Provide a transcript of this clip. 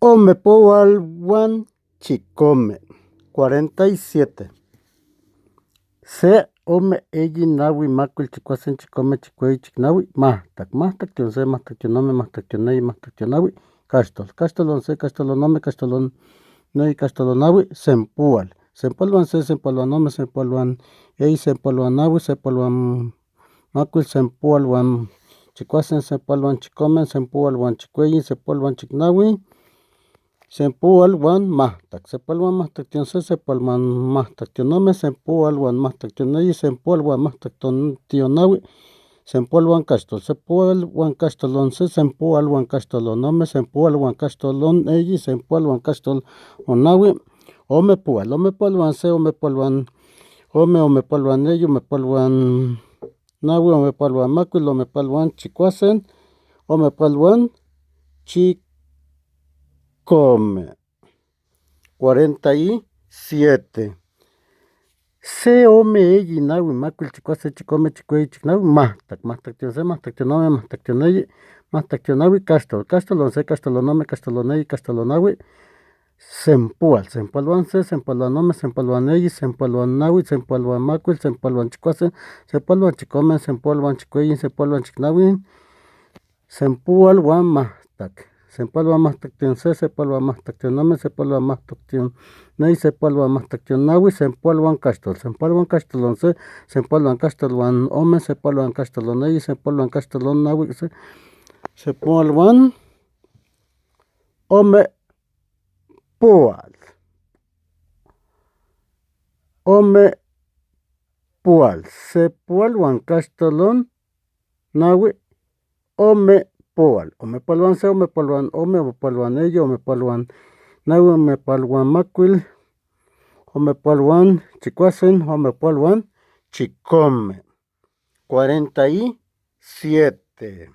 Ome poal huan chicome. 47. Se, ome, eyi, nahui, macuil, chicuasen, chicome, chicueyi, chicnahui, majtac. Majtactli se, majtactli ome, majtactli eyi, majtactli nahui, caxtol. Caxtol se, caxtol ome, caxtol eyi, caxtol nahui, sempoal. Sempoal huan se, sempoal huan ome, sempoal huan eyi, sempoal huan nahui, sempoal huan macuil, sempoal huan chicuasen, sempoal huan chicome, sempoal huan chicueyi, sempoal huan chicnahui, sempoal huan majtac. Sempoal huan majtactli se, sempoal huan majtactli ome, sempoal huan majtactli eyi, sempoal huan majtactli nahui, sempoal huan caxtol. Sempoal huan caxtol se, sempoal huan caxtol ome, sempoal huan caxtol eyi, sempoal huan caxtol nahui, ome poal. Ome poal huan se, ome poal huan ome, ome poal huan eyi, ome poal huan nahui, ome poal huan macuil, ome poal huan chicuasen, ome poal huan chicome. 47. Se, ome, eyi, nahui, macuil, chicuase, chicome, chicueyi, chicnahui, majtac. Majtactli se, majtactli ome, majtactli eyi, majtactli nahui, caxtol. Caxtol se, caxtol ome, caxtol eyi, caxtol nahui, sempoal. Sempoal huan se, sempoal huan ome, sempoal huan eyi, sempoal huan nahui, sempoal huan macuil, sempoal huan chicuase, sempoal huan chicome, sempoal huan chicueyi, sempoal huan chicnahui, sempoal huan majtac. Sempoal huan majtactli se, sempoal huan majtactli ome, sempoal huan majtactli eyi, sempoal huan majtactli nahui, sempoal huan caxtol. Sempoal huan caxtol se, sempoal huan caxtol huan ome, sempoal huan caxtol eyi, sempoal huan caxtol nahui, sempoal huan ome poal. Ome poal. Se poal huan caxtol nahui, ome poal. Ome poal huan se, ome poal huan ome, ome poal huan eyi, ome poal huan nahui, ome poal huan macuil, ome poal huan chicuasen, ome poal huan chicome. 47.